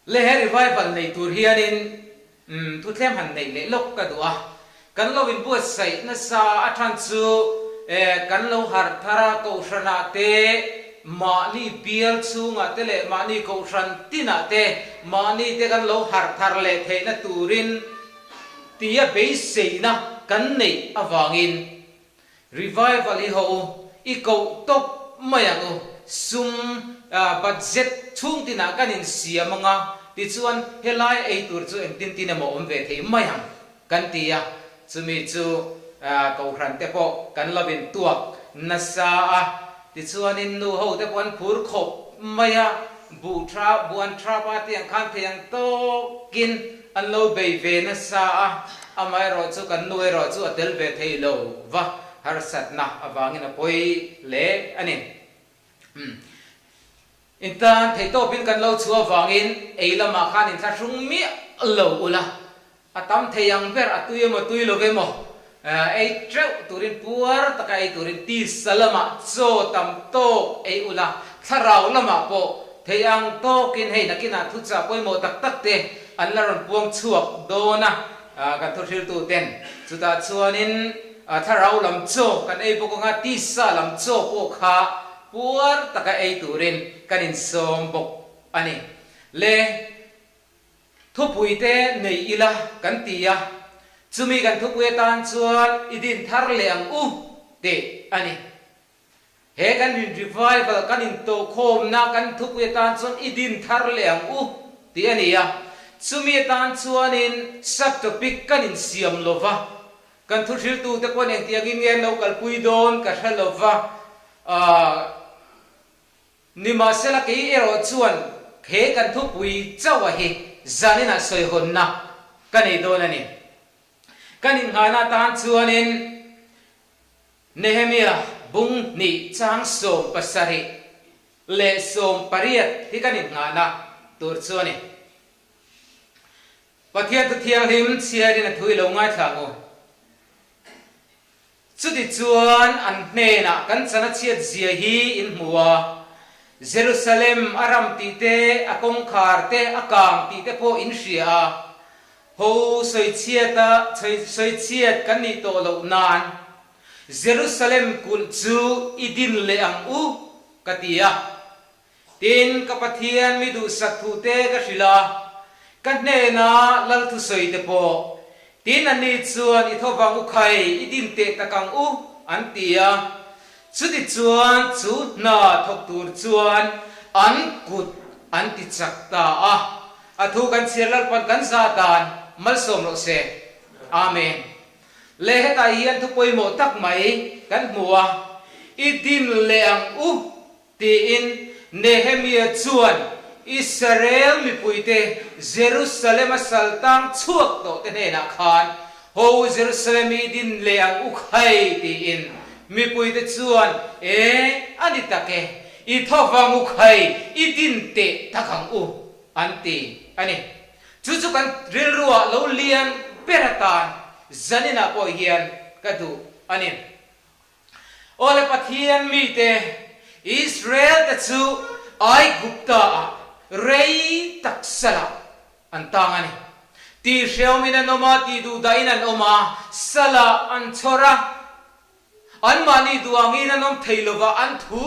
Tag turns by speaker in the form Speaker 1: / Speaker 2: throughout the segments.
Speaker 1: Le he revival nei tur hianin umm thuthlem han neih leh lawk ka duh a, kan lo inbuatsaih nasa a than chu eh kan lo harh thar a kohhranah te mahni bial chhungah te leh mahni kohhran tinah te mahni te kan lo harh thar leh theihna turin tia beiseina kan neih avangin Revival i haw u, i koh tawp mai ang u, sum budget chhung tinah kan insiam ang a, tichuan helai ei tur chu engtin tin emaw awm ve thei mai ang kan ti a, chumi chu Kohhran te pawh kan lo intuak nasa a, tichuanin nu ho te pawh an phur khawp mai a, buh tha, buh an tha pa te ang khan thei ang tawkin an lo bei ve nasa a, amaherawh chu kan nu erawh chu a tel ve thei lo va, harsatna avangin a pawi hle a ni. Umm. Intan theihtawpin kan lo chhuah avangin ei lamah khan inthlahrung miah lo ula, A tam thei ang ber, a tui emaw tui lo emaw, ei teuh turin puar taka ei turin tisa lamah chaw tam tawk ei ula, thlarau lamah pawh thei ang tawkin hei nakinah thuchah pawimawh tak tak te an la rawn puang chhuak dawn a, kan thuhriltu ten. Chutah chuanin thlarau lam chaw kan ei bawk anga tisa lam chaw pawh kha puar taka ei turin kan insawm bawk a ni. Le. Thupui te nei ila kan ti a, chumi kan thupui atan chuan i din thar leh ang u tih a ni. He kan in revival kan intawhkhawmna kan thupui atan chuan i din thar leh ang u tih a ni a, chumi atan chuanin sub-topic kan insiam lo va, kan thuhriltute pawhin engtiangin nge an lo kalpui dawn ka hre lo va, aah. Nimahsela kei erawh chuan he kan thupui chauha hi zaninah sawihawnna ka nei dawn a ni. Kan innghaina atan chuanin Nehemia bung hnih chang 17 leh 18 hi kan innghahna tur chu a ni. Pathian thu thianghlim chhiarin a thu i lo ngaithla ang u. Chutichuan an hnenah kan chan a chhiat zia hi in hmu a, Jerusalem a ram tih te, a kawngkhar te, a kang tih te pawh in hria a, ho sawichhiata sawichhiat kan nih tawh loh nan Jerusalem kulh chu i din leh ang u, ka ti a. Tin, ka Pathian mi duhsak thute ka hrilh a, ka hnena lal thusawi te pawh. Tin, anni chuan, I thovang u khai, i din teh tak ang u, an ti a. Chutichuan chu hna thawk tur chuan an kut an ti chak ta a. A thu kan chhiar Lalpan kan za dan malsawm rawh se. Amen. Le hetah hian thu pawimawh tak mai kan hmu a, I din leh ang u, Tiin Nehemia chuan Israel mipuite Jerusalem-a saltang chhuak tawhte hnenah khan, Ho Jerusalem i din leh ang u khai, tiin mipuite chuan, E, a ni tak e, i tho vang u khai, i din teh tak ang u, an ti a ni. Chu chu kan rilruah lo lian ber atan zaninah pawh hian ka duh a ni. Awle Pathian mite Israel te chu Aigupta ah rei tak salah an tang a ni. Tih hreawmin an awm a, tih duhdahin an awm a, salah an chhawr a, anmahni duh angin an awm thei lova, an thu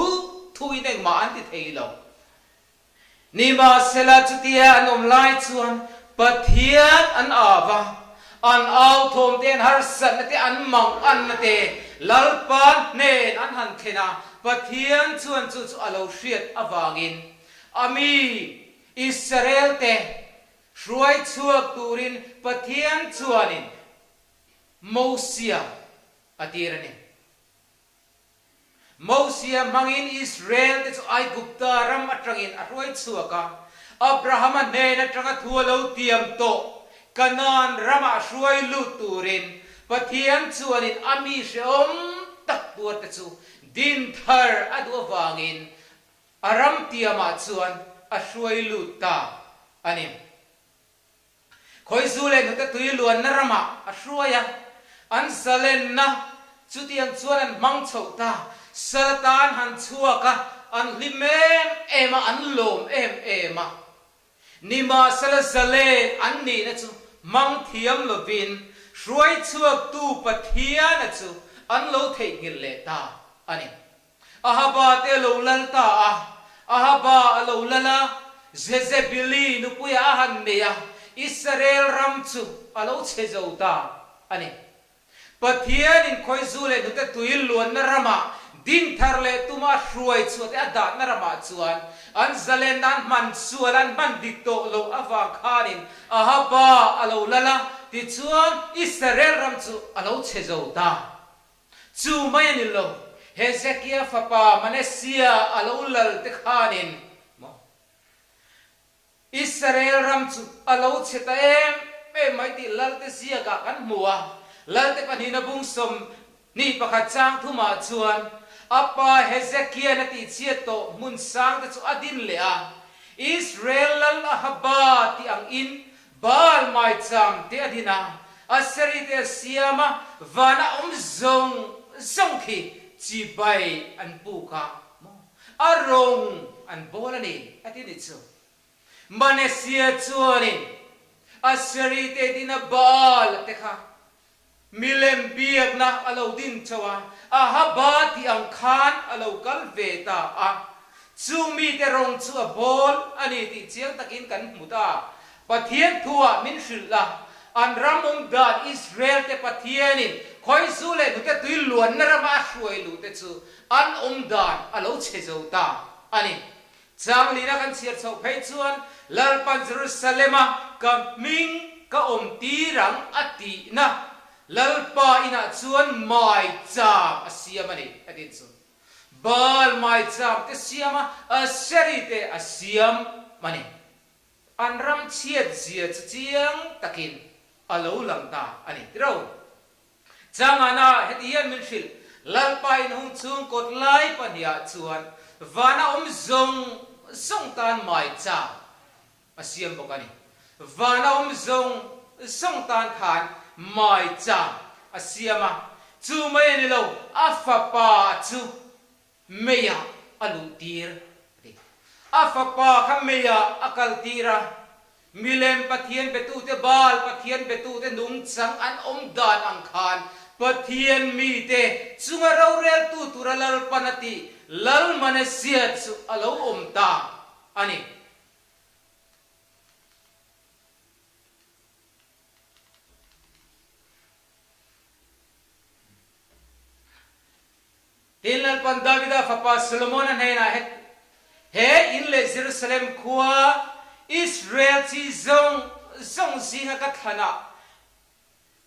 Speaker 1: thuin engmah an ti thei lo. Nimahsela chutia an awm lai chuan Pathian an au a, an au thawm te, an harsatna te, an manganna te Lalpa hnen an han thlen a, Pathian chuan chu chu a lo hriat avangin a mi Israel te hruai chhuak turin Pathian chuanin Mosia a tir a ni. Mosia hmangin Israel-te chu Aigupta ram atangin a hruai chhuak a, Abrahama hnen atanga thu a lo tiam tawh Kanaan ramah hruai lut turin Pathian chuanin a mi hrehawm tak tuarte chu din thar a duh avangin a ram tiamah chuan a hruai lut ta a ni. Khawizu leh hnute tui luanna ramah a hruai a, an zalenna chutiang chuan an hmang chhoh ta. Sal atan han chhuak a, an hlim em em a, an lawm em em a. Nimahsela zalen an nihna chu hmang thiam lovin hruai chhuaktu Pathiana chu an lo theihnghilh leh ta a ni. Ahaba te a lo lal ta a, Ahaba a lo lal a, Jezebeli nupuia a han nei a, Israel ram chu a lo chhe zo ta a ni. Pathianin khawizu leh hnute tui luanna ramah din thar leh tuma hruai chhuah te a dahna ramah chuan an zalenna an hman sual an hman dik tawh loh avang khanin Ahaba a lo lal a, tichuan Israel ram chu a lo chhe zo ta. Chu mai a ni lo, Hezekia fapa Manasseh a lo lal te khanin maw? Israel ram chu a lo chhe ta em em mai tih Lalte ziakah kan hmu a. Lalte pahnihna bung 21 chang thumah chuan a pa Hezekia'n a tihchhiat tawh hmun sang te chu a din leh a. Israel lal Ahaba tih ang in Baal maicham te a din a, Aseri te a siam a, vana awm zawng zawng khi chibai an puk a. A rawng an bawl a ni, a ti ni chu. Manasseh chuanin Aseri te dina Baal te kha milem biakna a lo din chauh a, Ahaba tih ang khan a lo kal ve ta a. Chu mite rawng chu a bawl a ni tih chiang takin kan hmu ta. Pathian thuah min hrilh a, an ram awm dan Israel te Pathianin khawizu leh hnute tui luanna rama a hruai luh te chu An awm dan a lo chhe zo ta a ni. Changlina kan chhiar chhoh phei chuan Lalpan Jerusalem-a ka hming ka awm tir ang a tihna Lalpa inah chuan maicham a siam a ni a tin chu. Baal maicham te siam a, Aseri te a siam a ni. An ram chhiat zia chu chiang takin a lo lang ta a ni tiro. Changana heti hian min hrilh, Lalpa inhung chung kawt lai pahniah chuan vana awm zawng zawng tan maicham a siam bawk a ni. Vana awm zawng zawng tan khan maicham a siam a, chu mai a ni lo, a fapa chu Meiah a luhtir a ti. A fapa kha meiah a kaltir a, milem Pathian betute Baal Pathian betute nungchang an awm dan ang khan Pathian mite chunga roreltu tura Lalpan a tih Lal Manasseh chu a lo awm ta a ni. Tin, Lalpan Davida fapa Solomona hnenah het, He in leh Jerusalem khua Israel chi zawng zawng zinga ka thlanah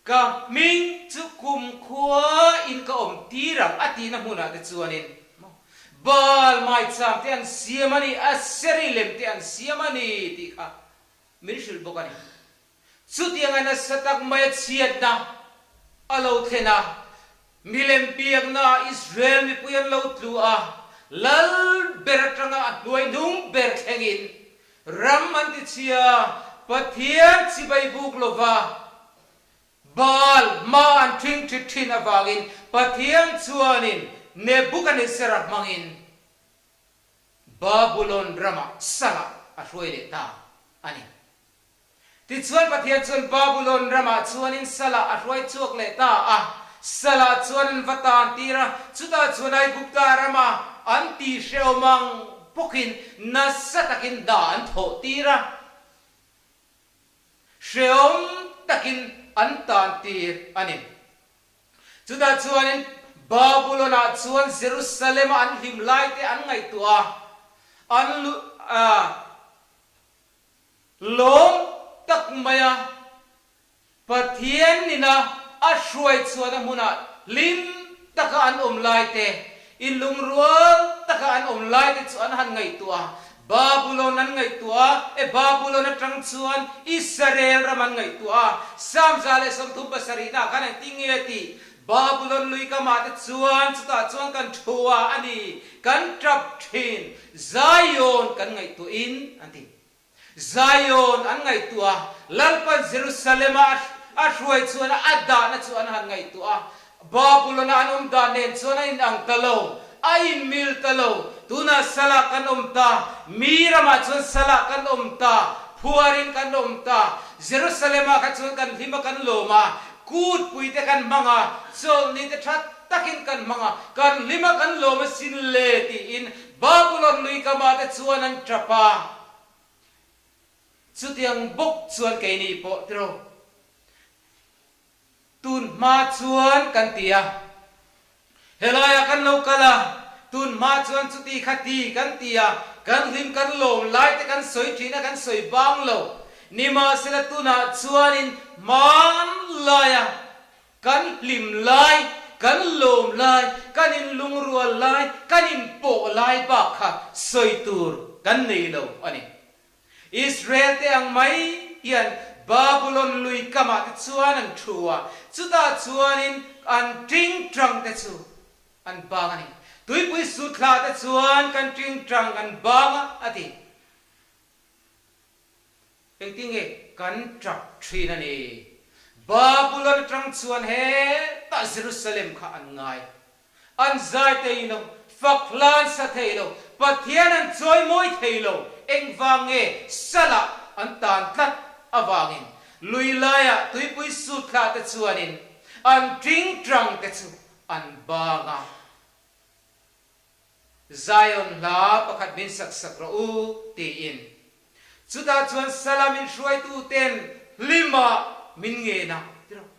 Speaker 1: ka hming chu kumkhua in ka awm tir ang a tihna hmunah te chuanin Baal maicham te an siam a ni, Aseri lem te an siam a ni tih kha min hrilh bawk a ni. Chutianga nasa tak maia chhiatna a lo thlen a, milem biaknaah Israel mipui an lo tlu a, lal ber atanga a hnuai hnung ber thlengin ram an tichhia, Pathian chibai buk lova Baal hma an thing ṭhit ṭhin avangin Pathian chuanin Nebukanezzara hmangin Babulon ramah salah a hruai leh ta a ni. Tichuan Pathian chuan Babulon ramah chuanin Salah a hruai chhuak leh ta a, Salah chuan an va tan tir a, chutah chuan Aigupta rama an tih hrehawm ang bawkin nasa takin hna an thawh tir a, hrehawm takin an tan tir a ni. Chutah chuanin Babulon-ah chuan Jerusalem-a an hlim laite an ngaihtuah a, an lu a. Lawm tak maia Pathian nina a hruai chhuahna hmunah hlim taka an awm lai te, inlungrual taka an awm lai te chu an han ngaihtuah a. Babulon an ngaihtuah a, e Babulon atang chuan Israel ram an ngaihtuah a. Psalm 137 ah khan engtin nge tih Babulon lui kamah te chuan chutah chuan kan thu a a ni, kan tap thin, Zion kan ngaihtuahin an ti. Zion an ngaihtuah a, Lalpan Jerusalem-a a hruai chuan a dahna chu an han ngaihtuah a, Babulon-a an awm dan nen chuan a inang ta lo, a inmil ta lo. Tunah salah kan awm ta, mi ramah chuan salah kan awm ta. Phuarin kan awm ta. Jerusalem-ah kha chuan kan hlim a, kan lawm a, kutpui te kan hmang a, chawlhni te tha takin kan hmang a, kan hlim a, kan lawm asin le tiin Babulon lui kamah te chuan an tap a. Chutiang bawk chuan keini pawh tiraw? Tun hma chuan kan ti a, helaiah kan lo kal a, tun hma chuan chuti kha ti kan ti a, kan hlim kan lawm lai te kan sawi thin a, kan sawi bang lo. Nimahsela tunah chuanin hmanlaia kan hlim lai, kan lawm lai, kan inlungrual lai, kan inpawh lai bak kha sawi tur kan nei lo a ni. Israel te ang mai hian Babulon lui kamah te chuan an thu a, chutah chuanin an tingtang te chu an bang a ni. Tuipui suthla te chuan kan tingtang an bang a, a ti. Engtinge kan tap thin a ni? Babulon atang chuan hetah Jerusalem kha an ngai. An zai thei lo, fak hlan sa thei lo, Pathian an chawi mawi thei lo, engvang nge salah an tan tlat avangin lui laiah tuipui sut thlah te chuanin an tingtang te chu an bang a. Zion hla pakhat min sak sak rawh u tiin chutah chuan salah min hruaitu ten hlimah min ngen a ti rawh.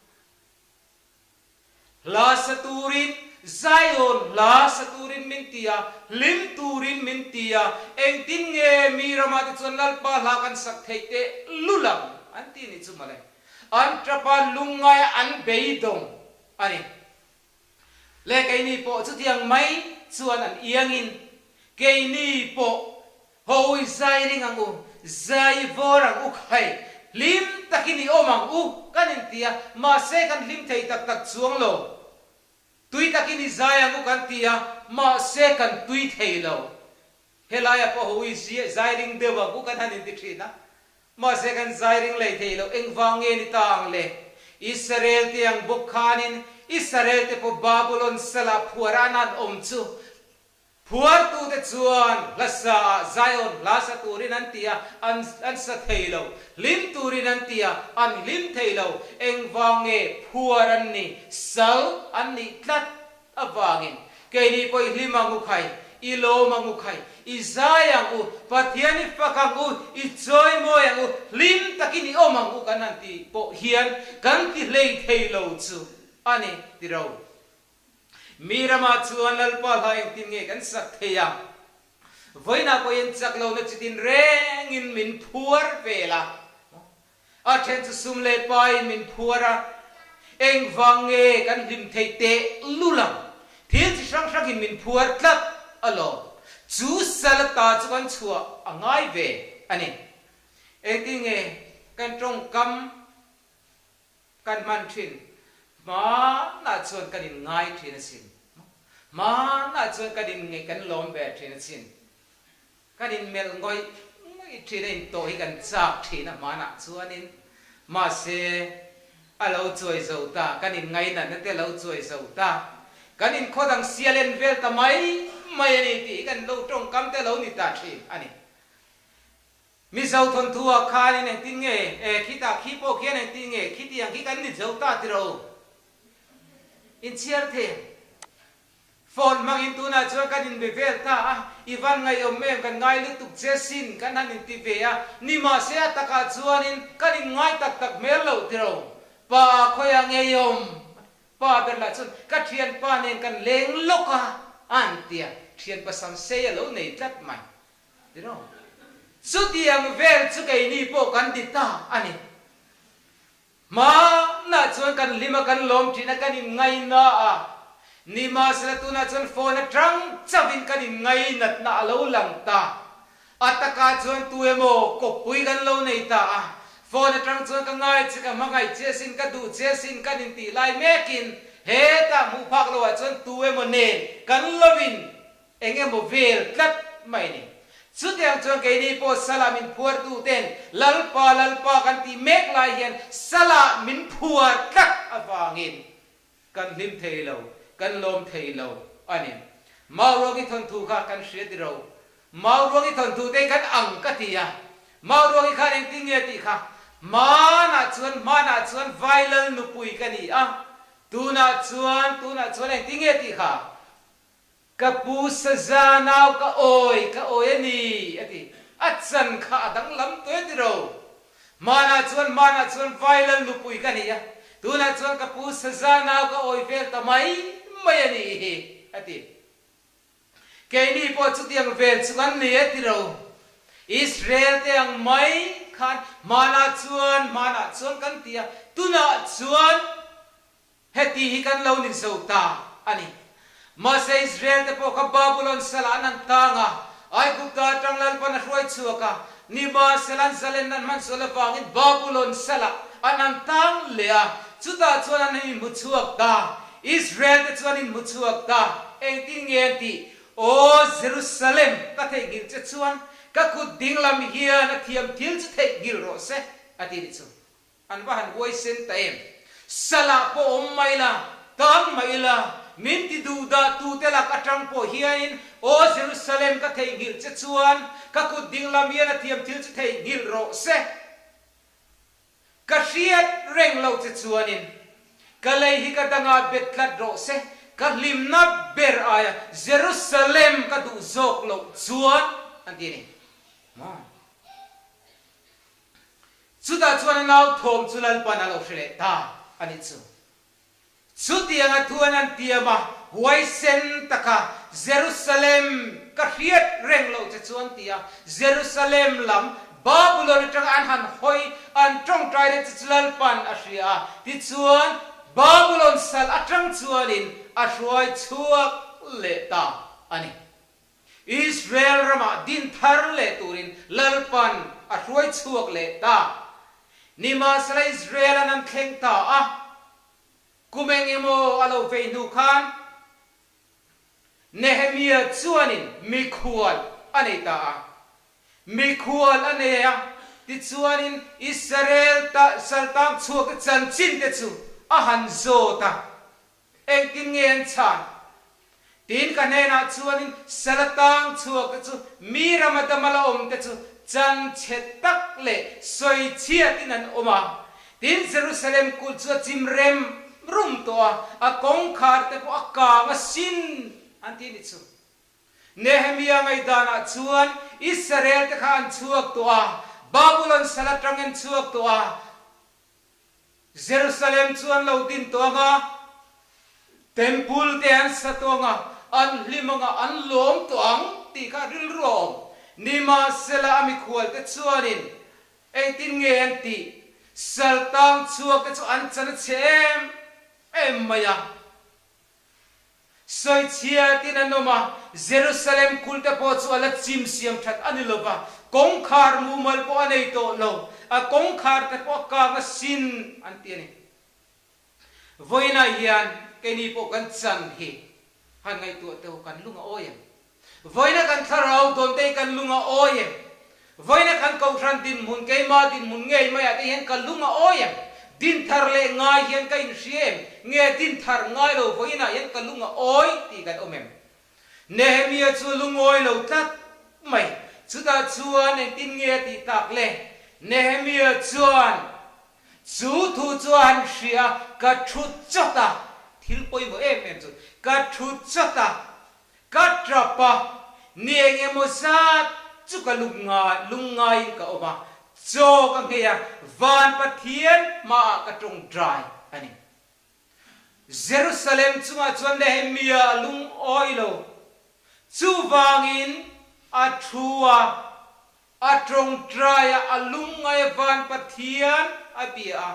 Speaker 1: Hla sa turin, Zion hla sa turin min ti a, hlim turin min ti a, engtin nge mi ramah te chuan Lalpa hla kan sak theih teh lul ang an ti nih chu mawle. An tap a, lungngai a, an beidawng a ni. Le keini pawh chutiang mai chuan an iangin keini pawh Hawi zai ring ang u, zai vawr ang u khai, hlim takin i awm ang u kan inti a, mahse kan hlim thei tak tak chuang lo. Tui takin i zai ang u kan ti a, mahse kan tui thei lo. Helaiah pawh hawi zai ring deuh ang u kan han inti thin a, mahse kan zai ring lei thei lo. Engvang nge ni ta ang le? Israel te ang bawk khanin Israel te pawh Babulon salah phuar an han awm chu Phuartute chuan hla sa ah Zion hla sa turin an ti a, an an sa thei lo. Hlim turin an ti a, an hlim thei lo. Engvang nge phuar an ni, sal an nih tlat avangin. Keini pawh i hlim ang u khai, i lawm ang u khai, i zai ang u, Pathian i fak ang u, i chawimawi ang u, hlim takin i awm ang u kan han tih pawh hian kan ti hlei thei lo chu a ni ti ro. Mi ramah chuan Lalpa hla engtin nge kan sak thei a? Vawiinah pawhin chak lohna chitin rengin min phuar vel a. A then chu sum leh pain min phuar a. Engvang nge kan hlim theih teh lul ang? Thil chi hrang hrangin min phuar tlat alawm. Chu sal ata chu kan chhuah a ngai ve a ni. Engtin nge kan tawngkam Kan hman thin. Hmanah chuan kan inngai thin asin. Hmanah chuan kan inngeih kan lawm ve thin asin. Kan inmelh ngawih ngawih thin a, intawh hi kan chak thin a hmanah chuanin. Mahse, a lo chuai zo ta, kan inngainatna te a lo chuai zo ta. Kan inkhaw dang sial en vel ta mai mai a ni tih hi kan lo tawngkam te a lo ni ta thin a ni. Mizo thawnthu ah khanin engtin nge e khitah khi pawh khian engtin nge khiti ang khi kan ni zo ta tiro inchhiar thei ang. Phone hmangin tunah chuan kan inbe vel ta a, i van ngaihawm em kan ngai lutuk che sin kan han inti ve a, nimahse a takah chuanin kan inngai tak tak hmel loh tiro. Pa khawiah ngeiawm pa ber lah chuan ka thianpa nen kan leng lawk a a han ti a, thianpa sam sei a lo nei tlat mai. Tiraw? Chutiang vel chu keini pawh kan ti ta a ni. Hmanah chuan kan hlim a, kan lawm thin a, kan inngaina a. Nimahsela tunah chuan phone atang chauhin kan inngainatna a lo lang ta. A takah chuan tu emaw kawppui kan lo nei ta a. Phone atang chuan ka ngai che, ka hmangaih che asin, ka duh che asin kan intih lai mekin hetah hmuh phak loah chuan tu emaw nen kan lovin Eng emaw vel tlat mai ni. Chutiang chuan keini pawh salah min phuartu ten Lalpa, Lalpa kan tih mek lai hian salah min phuar tlat avangin kan hlim thei lo, kan lawm thei lo a ni. Mauruangi thawnthu kha kan hria tiro. Mauruangi thawnthu te kan ang ka ti a. Mauruangi khan engtin nge tih kha? Hmanah chuan, hmanah chuan Vailal nupui ka ni a, tunah chuan, tunah chuan engtin nge tih kha? Ka pu Saza nau ka awi, ka awi a ni, a ti. A chan kha a danglam tawh e tiro. Hmanah chuan, hmanah chuan Vailal nupui ka ni a, tunah chuan ka pu Saza nau ka awi vel ta mai mai a nih hi, a ti. Keini pawh chutiang vel chu kan ni e tiro. Israel te ang mai khan hmanah chuan, hmanah chuan kan ti a, tunah chuan, Heti hi kan lo ni zo ta a ni. Mahse Israel te pawh kha Babulon salah an han tang a, Aigupta atang Lalpan a hruai chhuak a, nimahsela an zalenna an hman sual avangin Babulon salah an han tang leh a, chutah chuan an inhmu chhuak ta. Israel te chuan inhmu chhuak ta. Engtin nge an tih? Aw Jerusalem, ka theihnghilh che chuan ka kut dinglam hian a thiam thil chu theihnghilh rawh se, a ti ni chu. An va han huaisen ta em? Salah pawh awm mai la, tang mai ila, min ti duh dah tute lak atang pawh hianin, Aw Jerusalem ka theihnghilh che chuan, ka kut dinglam hian a thiam thil chu theihnghilh rawh se. Ka hriat reng lo che chuanin, ka lei hi ka dangah bet tlat rawh se, ka hlimna ber aia Jerusalem ka duh zawk loh chuan, an ti a ni. Maw? Chutah chuan a nau thawm chu Lalpan a lo hre leh ta a nih chu. Chutianga thu an han tiam a, huaisen taka Jerusalem ka hriat reng loh che chuan tia Jerusalem lam Babulon atanga an han hawi an tawngtai leh che chu Lalpan a hria a, tichuan Babulon sal atang chuanin a hruai chhuak leh ta a ni. Israel ramah din thar leh turin Lalpan a hruai chhuak leh ta. Nimahsela Israel an an thleng ta a, kum eng emaw a lo vei hnu khan Nehemia chuanin mikhual a nei ta a. Mikhual a nei a, tichuanin Israel ta saltang chhuakte chanchin te chu a han zawt a. Engtin nge an chhan? Tin ka hnenah chuanin sala tang chhuak te chu mi rama dama la awm te chu chan chhe tak leh sawi chhiatin an awm a. Tin Jerusalem kulh chu a chim rem rum tawh a, a kawngkhar te pawh a kang a sin an ti a ni chu. Nehemia ngaihdanah chuan Israel te kha an chhuak tawh a, Babulon sala tang an chhuak tawh a, Jerusalem chu an lo din tawh ang a, Temple te an sa tawh ang a, an hlim ang a, an lawm tawh ang tih kha rilru a awm. Nimahsela a mikhualte chuanin engtin nge an tih? Saltang chhuakte chu an chan a chhe em em mai a. Sawichhiatin an awm a, Jerusalem kulte pawh chu a la chim siam that a ni lo va, kawngkhar mumal pawh a nei tawh lo, a kawngkhar te pawh a kang a sin an ti a ni. Vawiinah hian keini pawh kan chan hi han ngaihtuah teh u, kan lung a awi em? Vawiina kan thlarau dawn te hi kan lung a awi em? Vawiina kan kohhran dinhmun, keimah dinhmun ngei maiah te hian ka lung a awi em? Dinthar leh ngai hian ka inhria em? Nge dinthar ngai lo vawiinah hian ka lung a awi tih kan awm em? Nehemia chu a lungawi lo tlat mai. Chutah chuan engtin nge a tih tak le? Nehemia chuan chu thu chu a han hria a, ka thu chawt a, thil pawimawh em em chu, ka thu chawt a, Ka tap a, ni eng emaw zat chu ka lungngai lungngaiin ka awm a, chaw ka nghei a, van Pathian hmaah ka tawngtai a ni. Jerusalem chungah chuan Nehemia a lungawi lo. Chuvangin a thu a, a tawngtai a, a lungngai a, van Pathian a bia a.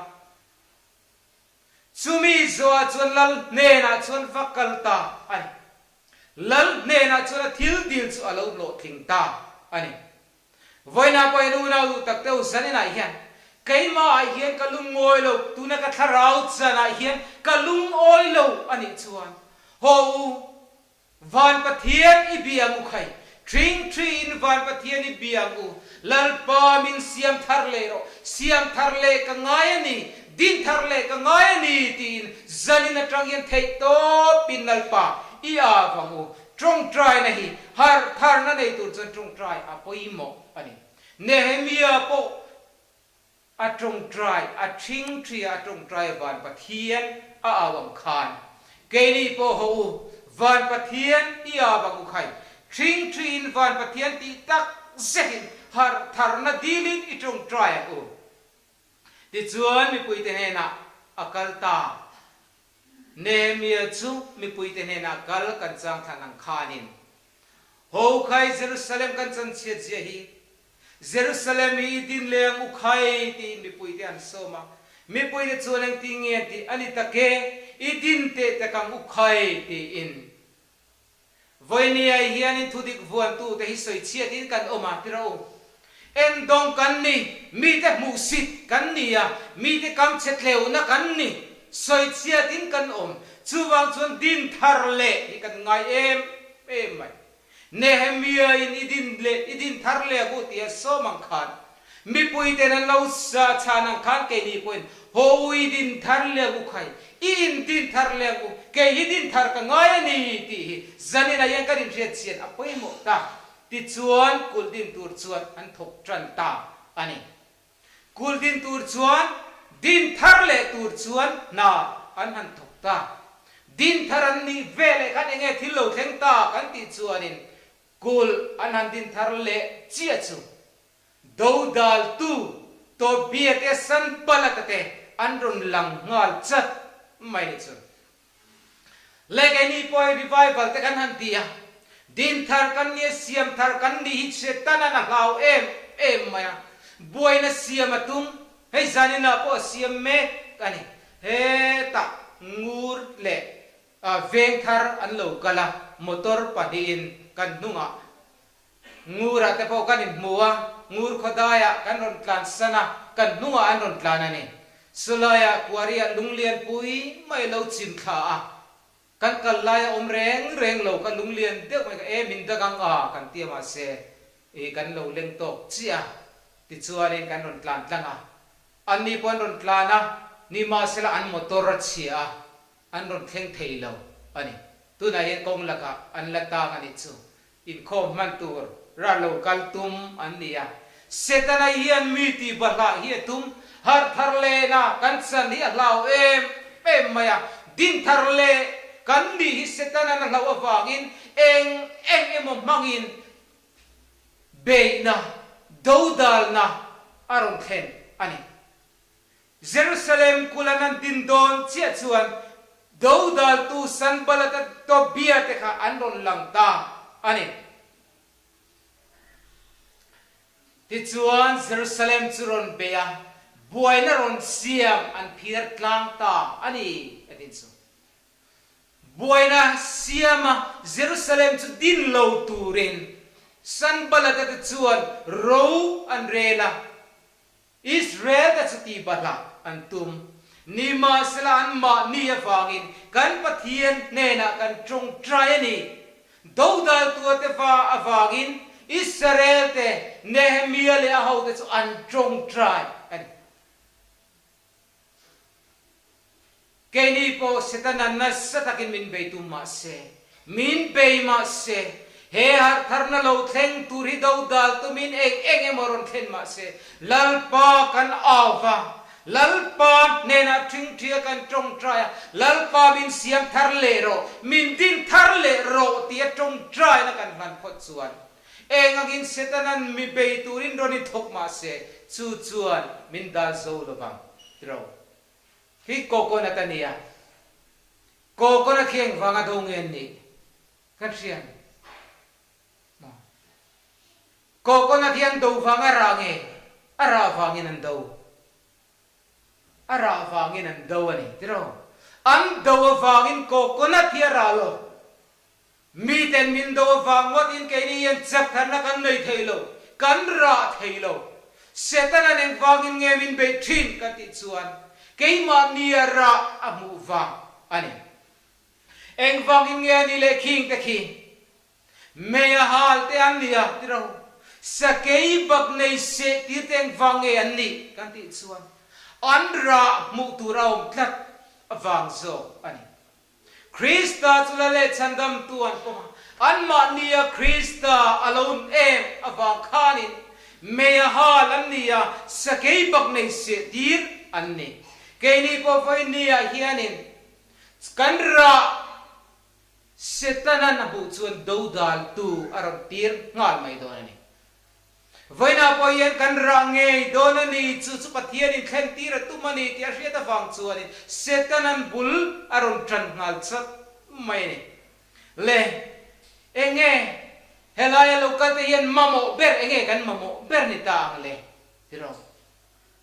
Speaker 1: Chumi zawhah chuan lal hnenah chuan va kal ta a ni. Lal hnenah chuan a thil dil chu a lo hlawhtling ta a ni. Vawiinah pawh hian unau duh tak deuh zaninah hian keimahah hian ka lungawi lo, tuna ka thlarau chanah hian ka lungawi lo a nih chuan haw u, Van Pathian i biang u khai, Ṭhing ṭhiin Van Pathian i biang u, Lalpa min siam thar leh rawh, siam thar leh ka ngai a ni, din thar leh ka ngai a ni tiin zanin aṭang hian theih tawpin Lalpa i av ang u. Ṭawngṭaina hi harh tharna nei tur chuan ṭawngṭai a pawimawh a ni. Nehemia pawh a tawngtai, a thingthi a tawngtai Van Pathian a au ang khan. Keini pawh haw u, Van Pathian i au ang u khai. Thingthiin Van Pathian tih tak zetin harh tharna dilin i tawngtai ang u. Tichuan mipuite hnenah a kal ta. Nehemia chu mipuite hnenah kal kan chang thlan ang khanin, Ho khai Jerusalem kan chanchhiat zia hi, Jerusalem hi i din leh ang u khai tiin mipuite an sawm a. Mipuite chuan engtin nge an tih? A ni tak e, i din teh tak ang u khai tiin. Vawinia hianin thudik vuantute hi sawichhiatin kan awm a, ti rawh u. Endawng kan ni, mite hmuhsit kan ni a, mite kamchhe tleuhna kan ni, sawichhiatin kan awm. Chuvang chuan din thar leh hi kan ngai em em mai. Nehemiah-in i din leh i din thar leh ang u tia sawm ang khan, mipuiten an lo chhan ang khan keini pawhin haw u i din thar leh ang u khai, i in din thar leh ang u, kei hi din thar ka ngai a ni tih hi zaninah hian kan inhriat chian a pawimawh ta. Tichuan kulh din tur chuan an thawk tan ta a ni. Kulh din tur chuan din thar leh tur chuan hna an han thawk ta. Din thar an nih ve leh khan enge thil lo thleng ta kan tih chuanin kulh an han din thar leh chiah chu dodaltu Tobia te Sanbalata te an rawn lang nghal chat mai ni chu. Le keini pawh hi revival te kan han ti a, din thar kan nia siam thar kan nih hi Setanan a hlau em em mai a, buaina siam a tum, hei zaninah pawh a siam mek a ni. Hetah ngur leh veng thar an lo kal a, motor pahnihin kan hnungah Ngurah te pawh kan inhmu a, ngur khawdaiah kan rawn tlan san a, kan hnungah an rawn tlan a ni. Sulaiah Kuariah lunglian pui mai lo chim thla a, kan kal lai a awm reng reng lo kha lunglian deuh mai kha e min dak ang a kan ti a mahse i kan lo leng tawk chiah a, tichuanin kan rawn tlan tlang a, anni pawh an rawn tlan a, nimahsela an motor a chhia a, an rawn thleng thei lo a ni. Tunah hian kawng lakah an la tang a nih chu. Inkhawm hman tur ral lo kal tum an ni a. Setana hian mi tih bahlah hi a tum. Harh thar lehna kan chan hi a hlau em em mai a. Din thar leh kan nih hi Setana'n a hlauh avangin eng eng emaw hmangin beihna, dodalna a rawn thlen a ni. Jerusalem kulan an din dawn chiah chuan dodaltu Sanballat a Tobia te kha an rawn lang ta a ni. Tichuan Jerusalem chu rawn bei a, buaina rawn siam an phir tlang ta a ni, a tin chu. Buaina siama Jerusalem chu din lo turin Sanballat a te chuan ro an rel a. Israel te chu tih bahlah an tum. Nimahsela anmahni avangin kan Pathian hnenah kan tawngtai a ni. Dodaltua te va avangin Israel te Nehemia leh a hote chu an tawngtai a ni. Keini pawh Setana nasa takin min bei tum mah se, min bei mah se, he harhtharna lo thleng tur hi dodal tumin eng eng emaw rawn thlen mah se, Lalpa kan au va, Lalpa hnenah ṭhingṭhia kan ṭawngṭai a, Lalpa min siam thar leh rawh, min din thar leh rawh tia ṭawngṭaina kan hlan phawt chuan eng angin Setana'n mi bei turin rawn inthawk mah se, chu chuan min dal zo lovang tiro. Hi coconut a nia. Coconut hi engvang a do nge an nih kan hria ang maw? Coconut hi an do vang a rah nge? A rah vangin an do. A rah vangin an do a ni tiraw? An do avangin coconut hi a rah lo. Miten min do avang ngawtin keini hian chak tharna kan nei thei lo, kan rah thei lo. Setanan engvangin nge min beih thin kan tih chuan keimahnia rah a hmuh vang a ni. Engvangin nge a ni leh khing te khi? Mei a hal te an ni a ti ro. Sakei bak nei seh tir te engvang nge an nih kan tih chuan an rah hmuh tur a awm tlat avang zawk a ni. Krista chu la leh chhandamtu an pawm a, anmahnia Krista a lo em avang khanin. Mei a hal an ni a, sakei bak nei seh tir an ni. Keini pawh vawinia hianin kan rah Setanan a hmuh chuan dodaltu a rawn tir nghal mai dawn a ni. Vawiinah pawh hian kan rah ngei dawn a ni, chu chu Pathianin thlen tir a tum a ni tih a hriat avang chuanin Setanan bul a rawn tan nghal chat mai a ni. Le, enge helaia lo kalte hian mamawh ber enge kan mamawh ber ni ta ang le? Tiraw?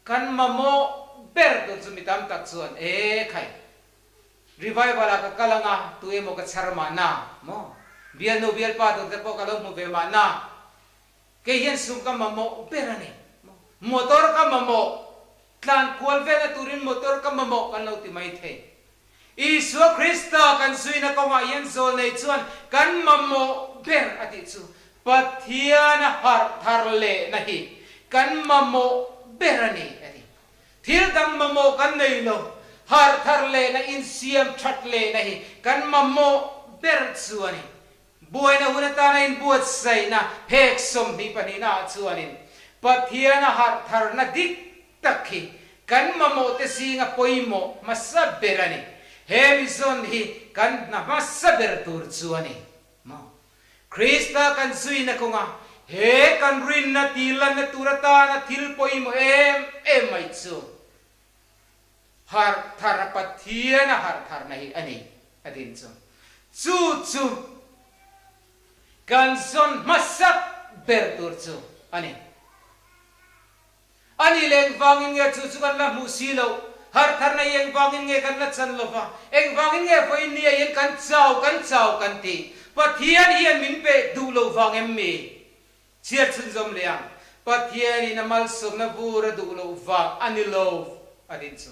Speaker 1: Kan mamawh ber tur chu mi tam tak chuan, E khai, Revival ah ka kal anga, tu emaw ka chhar mahna maw? Bialnu bialpa tur te pawh ka lo hmu ve mahna. Kei hian sum ka mamawh ber a ni maw? Motor ka mamawh, tlan kual velna turin motor ka mamawh kan lo ti mai thei. Isua Krista kan zuina kawngah hian zawlnei chuan kan mamawh ber a tih chu Pathiana harh thar lehna hi kan mamawh ber a ni a ti. Thil dang mamawh kan nei lo, harh thar lehna, insiam that lehna hi kan mamawh ber chu a ni. Buaina hun atana inbuatsaihna phek 20 pahnihna ah chuanin Pathiana harh tharna dik tak hi kan mamawhte zinga pawimawh hmasa ber a ni. He mizawn hi kan hna hmasa ber tur chu a ni maw? Krista kan zuina kawnga he kan rinna tihlanna tur atana thil pawimawh em em mai chu harh thar a Pathian a harh tharna hi a ni a din chu. Chu chu kan zawn hmasak ber tur chu a ni. A nih leh engvangin nge chu chu kan la hmuh si loh? Harhtharna hi engvangin nge kan la chan lo va? Engvangin nge vawiin ni ah hian kan chau, kan chau kan tih? Pathian hian min pe duh lo vang em mi? Chhiar chhunzawm leh ang. Pathianin a malsawmna vur a duh loh vang a ni lo a din chu.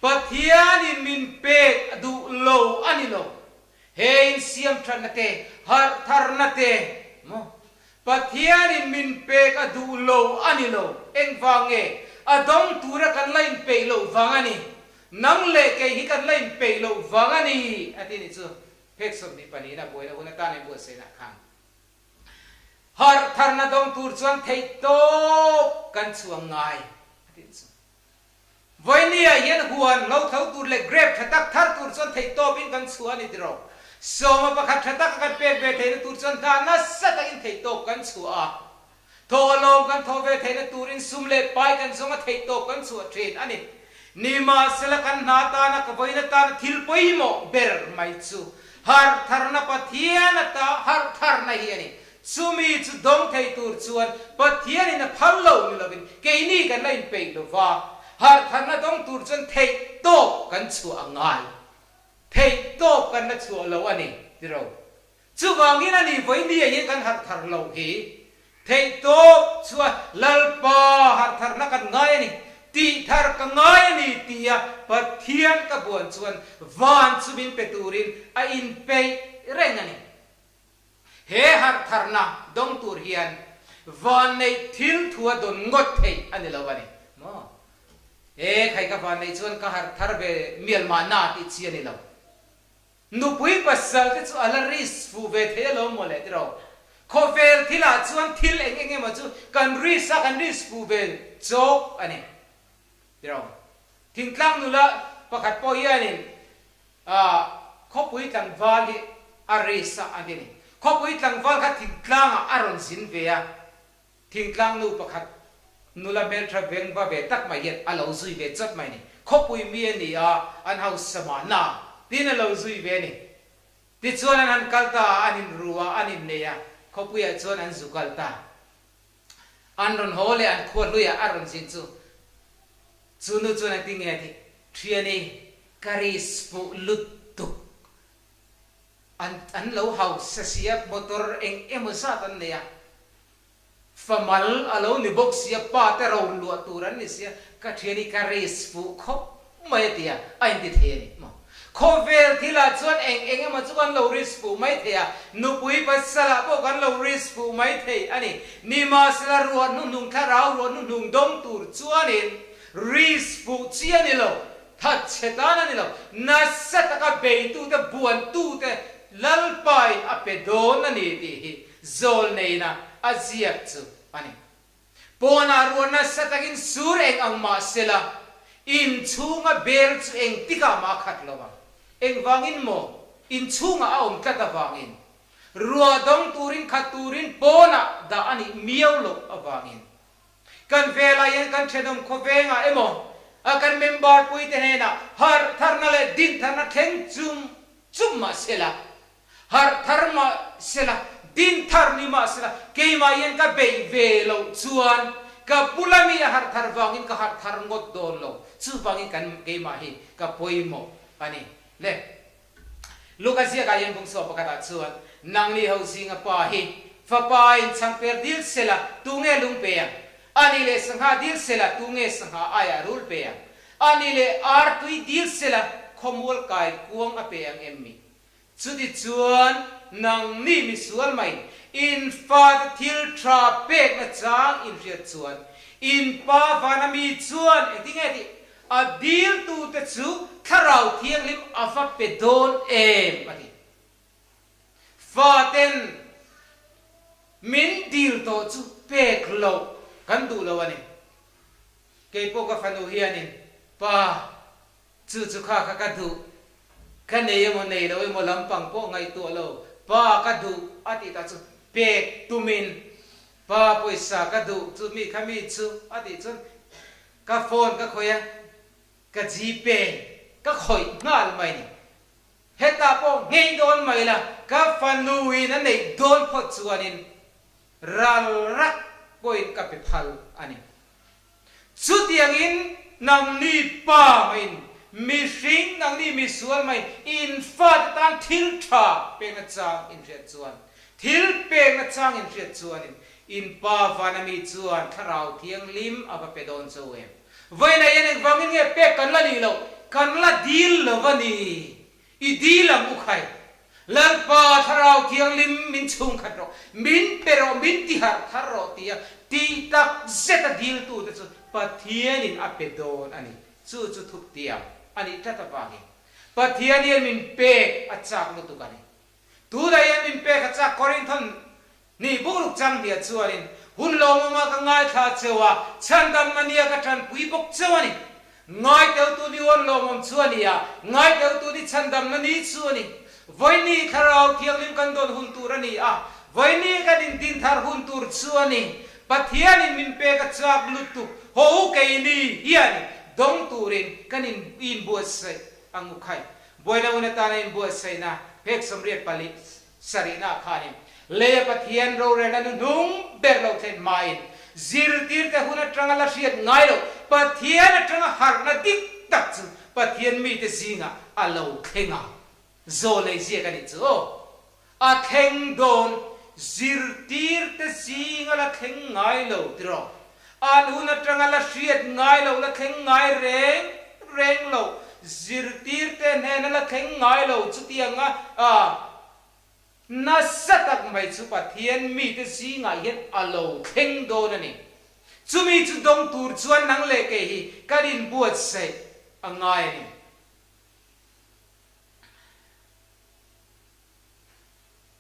Speaker 1: Pathianin min pek a duh lo a ni lo. He insiam thatna te, harhtharna te maw? Pathianin min pek a duh lo a ni lo. Engvang nge? A dawng tura kan la inpeih loh vang a ni. Nang leh kei hi kan la inpeih loh vang a ni, a ti nih chu. Phek 20 pahnihna buaina hun atan inbuatsaihna khan harh tharna dawng tur chuan theih tawp kan chhuang ngai, a ti nih chu. Vawinia hian huan lo tho tur leh grape tha tak thar tur chuan theihtawpin kan chhuah a ni tiraw? Sawma pakhat tha taka kan pek ve theihna tur chuan hna nasa takin theihtawp kan chhuah a. Thaw a lawm kan thaw ve theihna turin sum leh pai kan zawnga theihtawp kan chhuah thin a ni. Nimahsela kan hna tana ka vawiin atana thil pawimawh ber mai chu harh tharna Pathian ata harh tharna hi a ni. Chumi chu dawng thei tur chuan Pathianin a phal lo ni lovin keini kan la inpeih lo va, harhtharna dawng tur chuan theih tawp kan chhuah a ngai. Theih tawp kan la chhuah lo a ni, ti ro. Chuvangin a ni vawinia hian kan harhthar loh hi theih tawp chhuah Lalpa harhtharna kan ngai a ni, tihthar ka ngai a ni tia Pathian ka buan chuan van chu min pe turin a inpeih reng a ni. He harhtharna dawng tur hian vanneih thil thua dawn ngawt theih a ni lo a ni maw? E khai ka vanneih chuan ka harhthar ve mial mahna tih chi a ni lo. Nupui pasal te chu a la risk fuh ve thei alawm maw le tiraw? Khawvel thilah chuan thil eng eng emaw chu kan risk a, kan risk fuh ve chawk a ni tiraw? Thingtlang nula pakhat pawh hianin A khawpui tlangval hi a race a an ti a ni. Khawpui tlangval kha thingtlangah a rawn zin ve a, thingtlang nu pakhat nula hmeltha veng va ve tak mai hian a lo zui ve chawt mai a ni. Khawpui mi a ni a, an hausa mahna tiin a lo zui ve a ni. Tichuan an han kal ta a, an inru a, an innei a, khawpuiah chuan an zu kal ta. An rawn haw leh an khua hluiah a rawn zin chu, chu nu chuan engtin nge a tih? Thiani, ka risk fuh lutuk. An an lo hausa sia, motor eng emaw zat an nei a, famal a lo ni bawk sia, pa te ro luah tur an ni sia, ka thiani ka risk fuh khawp mai a ti a, a inti thei a ni maw? Khawvel thilah chuan eng eng emaw chu kan lo risk fuh mai thei a, nupui pasalah pawh kan lo risk fuh mai thei a ni. Nimahsela ruah hnuhnung thlarau ruah hnuhnung dawng tur chuanin risk fuh chi a ni lo, thatchhe tan a ni lo, nasa taka beitute buantute Lalpain a pe dawn a ni tih hi zawlneina a ziak chu a ni. Pawnah ruah nasa takin sur eng ang mah sela, inchhunga bel chu engtikah mah a khat lo ang. Engvangin maw? Inchhungah a awm tlat avangin. Ruah dawng turin khat turin pawnah dah a nih miau loh avangin. Kan velah hian kan thenawm khawvengah emaw a kan member puite hnenah harh tharna leh din tharna thleng chum chum mah sela, harh thar mah sela, din thar ni mah sela, keimah hian ka beih ve loh chuan ka bula mi a harh thar vangin ka harh thar ngawt dawn lo. Chuvangin kan keimah hi ka pawimawh a ni. Le. Luka ziakah hian bungchhuah pakhatah chuan, Nangni ho zinga pa hi fapa in changper dil sela tunge lung pe ang? Ani leh sangha dil sela tunge sangha aiah rul pe ang? Ani leh ar tui dil sela khawmual kai kuang a pe ang em mi? Chutichuan nangni misual mai in fate thil tha pekna chang in hriat chuan in pa vana mi chuan engtinge tih A diltute chu Thlarau Thianghlim a va pe dawn em? a ti. Faten min dil tawh chu pek loh kan duh lo a ni. Keipawh ka fanu hianin, Pa, chu chu kha kha ka duh, ka nei emaw nei lo emaw lampang pawh ngaihtuah lo, Pa ka duh a tih tah chu pek tumin, Pa pawisa ka duh chu mi kha mi chu a tih chuan Ka phone ka khawih a, ka gpay ka khawih nghal mai ni. Hetah pawh nghei dawn mai la, ka fanu in a neih dawn phawt chuanin ral rak pawhin ka pe phal a ni. Chutiangin nangni pa maiin, mihring nangni misual maiin in fate tan thil tha pekna chang in hriat chuan, thil pekna chang in hriat chuanin In pa vana mi chuan Thlarau Thianghlim a va pe dawn cho em? Vawiinah hian engvangin nge pek kan la nih loh? Kan la dil lo a ni. I dil ang u khai. Lalpa Thlarau Thianghlim min chhungkhat rawh, min pe rawh, min ti harh thar rawh tia tih tak zet a diltute chu Pathianin a pe dawn a ni. Chu chu thuptiang a nih tlat avangin Pathian hian min pek a chak lutuk a ni. Tunah hian min pek a chak Korinthon ni bukruk chang hniah chuanin hun lawmawma ka ngaithla cheu a, chhandamna nia ka tanpui bawk cheu a ni. Ngaiteutu ni huan lawmawm chu a ni a, ngaiteutu ni chhandamna ni chu a ni. Vawiini Thlarau Thianghlim kan dawn hun tur a ni a, vawiini kan indinthar hun tur chu a ni. Pathianin min pek a chak lutuk, haw u keini hianin dawng turin kan inbuatsaih ang u khai. Buaina hun atana inbuatsaihna phek 84 sarihna khanin leia Pathian rorelna nuhnung ber lo thlen hmain zirtirte hun atanga la hriat ngai loh Pathian atanga harhna dik tak chu Pathian mite zingah a lo thleng a, zawnei ziak a nih chu aw. A thleng dawn, zirtirte zinga la thleng ngai lo tiraw? An hun atanga la hriat ngai lo, la thleng ngai reng reng lo, zirtirte hnena la thleng ngai lo chutianga nasa tak mai chu Pathian mite zingah hian a lo thleng dawn a ni. Chumi chu dawng tur chuan nang leh kei hi kan inbuatsaih a ngai a ni.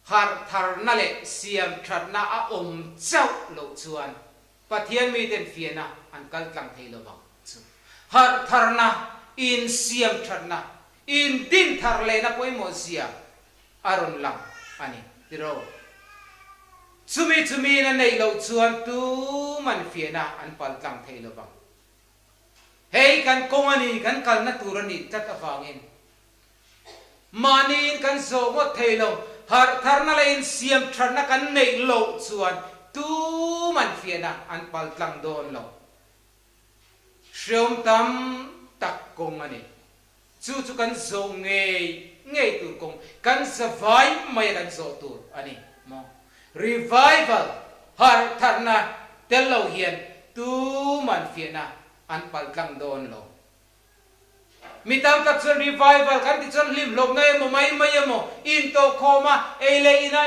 Speaker 1: Harh tharna leh siam thatna a awm chauh loh chuan Pathian miten fiahna an kal tlang thei lo vang chu. Harh tharna, insiam thatna, indin thar lehna pawimawh zia a rawn lang a ni tiraw. Chumi chumiin a neih loh chuan tuman fiahna an pal tlang thei lo vang. Hei kan kawng a ni, kan kalna tur a nih tlat avangin Mahniin kan zawh ngawt thei lo, harh tharna leh insiam thatna kan neih loh chuan tuman fiahna an pal tlang dawn lo. Hreawm tam tak kawng a ni. Chu chu kan zawh ngei ngei tur kawng, kan zavai maia kan zawh tur a ni maw? Revival, harh tharna tel lo hian tuman fiahna an pal tlang dawn lo. Mi tam tak chuan revival kan ti chuan hlimhlawpna emaw mai mai emaw intawhkhawm a, ei leh ina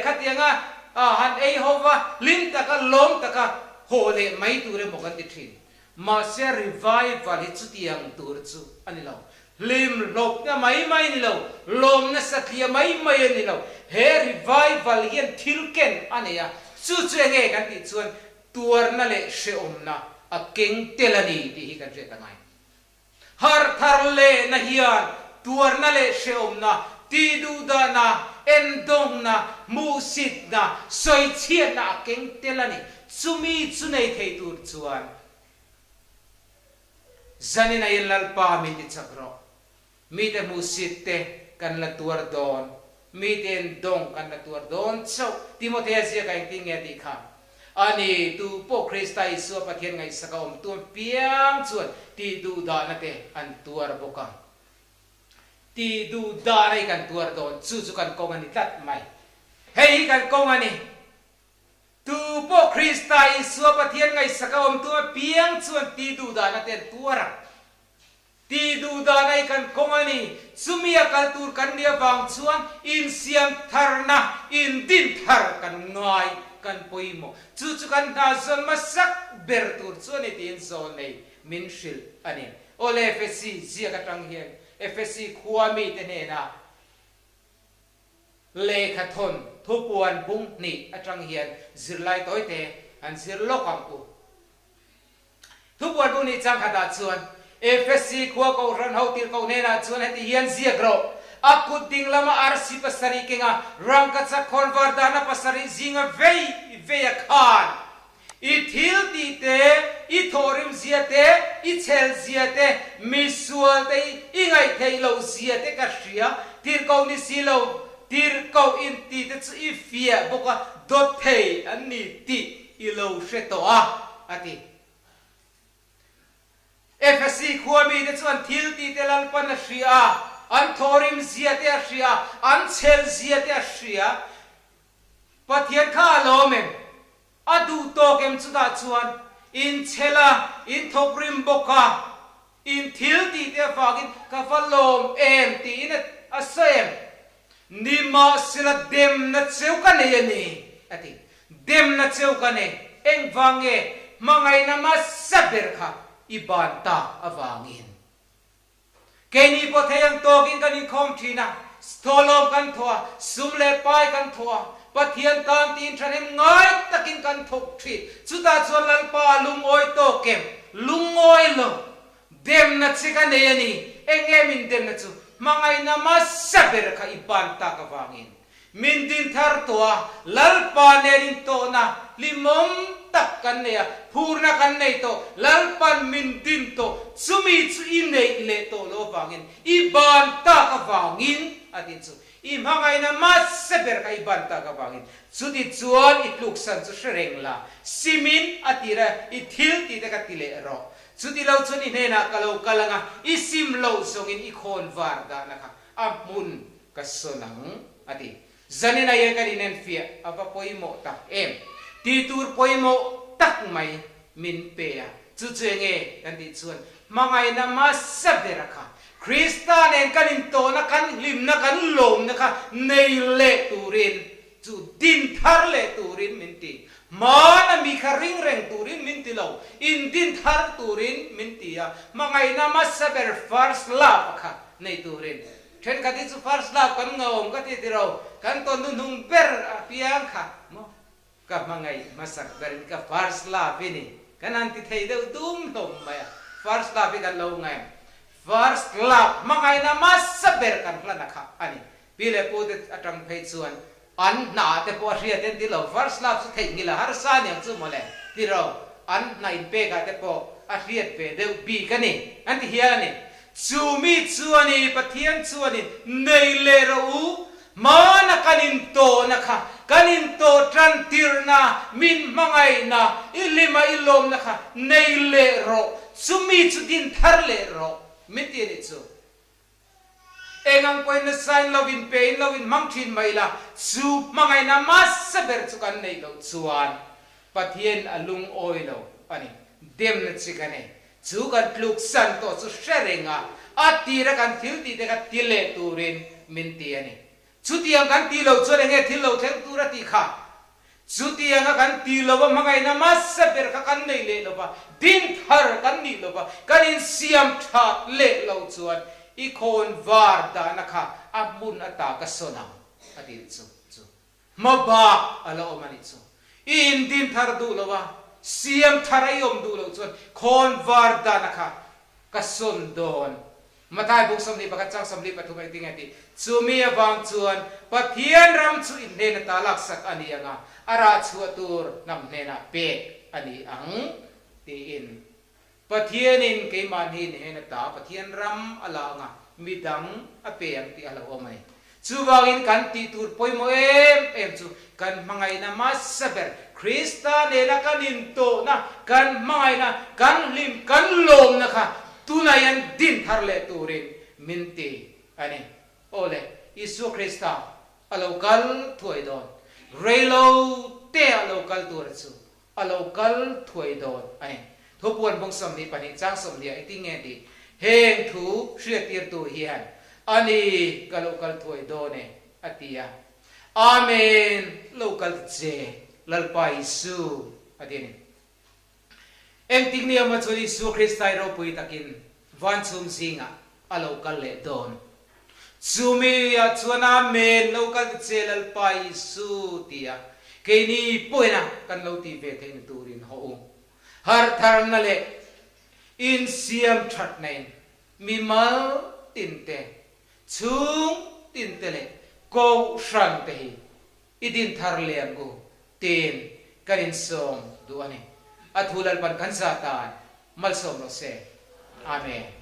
Speaker 1: khatianga han ei ho va, hlim taka lawm taka haw leh mai tur emaw kan ti thin. Mahse revival hi chutiang tur chu a ni lo. Hlimhlawpna mai mai a ni lo, lawmna satliah mai mai a ni lo. He revival hian thil ken a nei a, chu chu enge kan tih chuan. tuarna leh hrehawmna a keng tel a ni tih hi kan hriat a ngai. Harh thar lehna hian tuarna leh hrehawmna, tihduhdahna, endawngna, hmuhsitna, sawichhiatna a keng tel a ni. Chumi chu nei thei tur chuan zanin aiin Lalpa min tichak rawh. Mite hmuhsit te kan la tuar dawn, mite en dawng kan la tuar dawn chauh. Timothea ziakah engtin nge a tih kha? A ni, tu pawh Krista Isua Pathian ngaihsaka awm tu apiang chuan tih duhdahna te an tuar bawk ang. Tih duhdahna hi kan tuar dawn, chu chu kan kawng a ni tlat mai. Hei hi kan kawng a ni. Tu pawh Krista Isua Pathian ngaihsaka awm tu apiang chuan tih duhdahna te an tuar ang. Tih duh dan ai kan kawng a ni. Chumi a kal tur kan nih avang chuan insiam tharna, indin thar kan ngai, kan pawimawh. Chu chu kan hna zawn hmasak ber tur chu a ni tiin zawl nei min hrilh a ni. Awle Efesi ziak atang hian Efesi khua mite hnenah lehkhathawn thupuan bung hnih atang hian zirlai tawite an zir lawk ang u. Thupuan bu nih changkhatah chuan, Efesi khua kohhran ho tirhkoh hnenah chuan heti hian ziak rawh, A kut ding lama arsi pasarih kenga rangkachak khawnvar dahna pasarih zinga vei vei a khan. I thil tih te, i thawhrim zia te, i chhel zia te, misual te i ngaihtheih loh zia te ka hria, tirhkoh ni si lo, tirhkoh inti te chu i fiah bawk a, dawt thei an ni tih i lo hre tawh a, a ti. Efesi khua mite chuan thil tihte Lalpan a hria a, an thawrim zia te a hria a, an chhel zia te a hria. Pathian kha a lawm em? A duh tawk em chutah chuan in chhel a, in thawkrim bawk a, In thil tih te avangin ka va lawm em tiin a sawi em? Nimahsela demna cheu ka nei a ni, a ti. Demna cheu ka nei, engvang nge hmangaihna hmasa ber kha i ban tak avangin? Keini pawh thei ang tawkin kan inkhawm thin a, thawhlawm kan thawh a, sum leh pai kan thawh a, Pathian tan tiin thahnem ngai takin kan thawk thin. Chutah chuan Lalpa a lungawi tawk em? Lungawi lo. Demna che ka nei a ni. Eng nge min demna chu? Hmangaihna hmasa ber kha i ban tak avangin min din thar tawh a, Lalpa nen intawhna hlimawm tak kan nei a, phurna kan nei tawh, Lalpa'n min din tawh, chumi chu i neih leh tawh loh avangin, i ban tak avangin a ti chu. I hmangaihna hmasa ber kha i ban tak avangin chuti chuan i tluksan chu hre reng la, simin a tir a, i thil tih te kha ti leh rawh. Chuti lo chuan i hnenah ka lo kal ang a, i sim loh zawngin i khawn var dahna kha a hmun ka sawn ang, a ti. Zanin aia kan inenfiah a va pawimawh tak em! Tih tur pawimawh tak mai min pe a, chu chu enge kan tih chuan hmangaihna hmasa bera kha Krista nen kan intawhna, kan hlimna, kan lawmna kha nei leh turin, chu din thar leh turin min ti. Hmana mi kha ring reng turin min ti lo, in din thar turin min ti a, hmangaihna hmasa ber first love kha nei turin. Thenkhat hi chu first love kan ngawm ka ti tiro, kan tawn hnuhnung ber apiang kha maw? Ka hmangaih hmasak berin ka first love i ni. Kan han ti thei deuh dum hlawm mai a, first love hi kan lo ngai ang. First love hmangaihna hmasa ber kan hlana kha a ni. Pi leh pu te atang phei chuan an hna te pawh a hriat en ti lo, first love chu theihnghilh a harsa aniang chu mawle ti ro, an hna inpekah te pawh a hriat ve deuh bik a ni, an ti hial a ni. Chu mi chuan i Pathian chuanin nei leh rawh u, hmana kan intawhna kha, kan intawh tan tirhna, min hmangaihna, i hlima i lawmna kha nei leh rawh, chu mi chu din thar leh rawh, min ti a nih chu. Eng ang pawhin nasain lo inpe in lo inhmang thin mai la, chu hmangaihna hmasa ber chu kan neih loh chuan Pathian a lungawi lo a ni. Demna chi ka nei. Chu kan tluksan tawh chu hre reng a, a tira kan thil tih te kha ti leh turin min ti a ni. Chutiang kan tih loh chuan enge thil lo thleng tur a tih kha? Chutianga kan tih lova hmangaihna hmasa ber kha kan neih leh lova, din thar kan nih lova, kan insiam that leh loh chuan i khawn var dahna kha a hmun ata ka sawn ang a ti chu chu. Hma bak a la awm a nih chu. I indin thar duh lo a. Siam thar a i awm duh loh chuan khawnvar dana kha ka sawn dawn. Mathai bung 21 chang 43 engtin nge tih? Chumi avang chuan Pathian ram chu in hnen ata laksak a ni ang a, a rah chhuah tur hnam hnenah pek a ni ang tiin. Pathianin keimahni hnen ata Pathian ram a la ang a, midang a pe ang tih a hlauhawm a ni. Chuvangin kan tih tur pawimawh em em chu kan hmangaihna hmasa ber, Krista nena kan intawhna, kan hmangaihna, kan hlim, kan lawmna kha tunah hian din thar leh turin min ti a ni. Aw le, Isua Krista a lo kal thuai dawn. Reilo te a lo kal tura chu A lo kal thuai dawn a ni. Thupuan bung 22 chang 20 ah i ti nge tih heng thu hriattirtu hian a ni ka lo kal thuai dawn e a ti a. Amen lo kal ta che Lalpa Isu a ti a ni. Engtik ni awmah chuan Isua Krista i ropui takin van chhung zingah a lo kal leh dawn. Chumi ah chuan Amen lo kal ta che Lalpa Isu ti a keini pawina kan lo tih ve theihna turin haw u. Harhtharna leh insiam thatna in mimal tin te, chhung tin te leh kohhran te hi i din thar leh ang u tiin kan insawm duh a ni. A thu Lalpan kan zah tan malsawm rawh se. Amen.